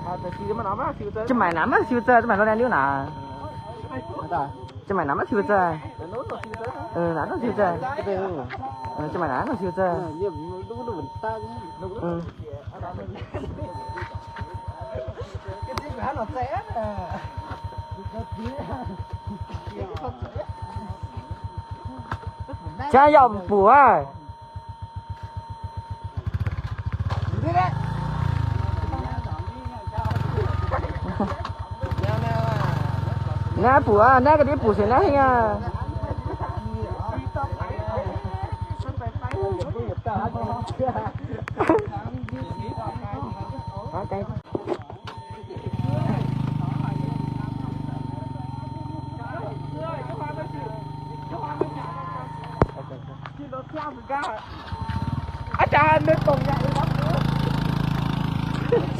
Jiex maaic naaiv maiv siou zaih, jiex maaic lo naaiv liuz naaic. Jiex maaic naaiv maiv siou zaih. Naaiv dongh siou zaih. Jiex maaic naaiv dongh siou zaih. Jaa yaac mv buoz aqv. Naaiv buoz, naaiv ga'ndiev buoz se naaiv hingh aqv. Aav jaax ninh dongh nyei.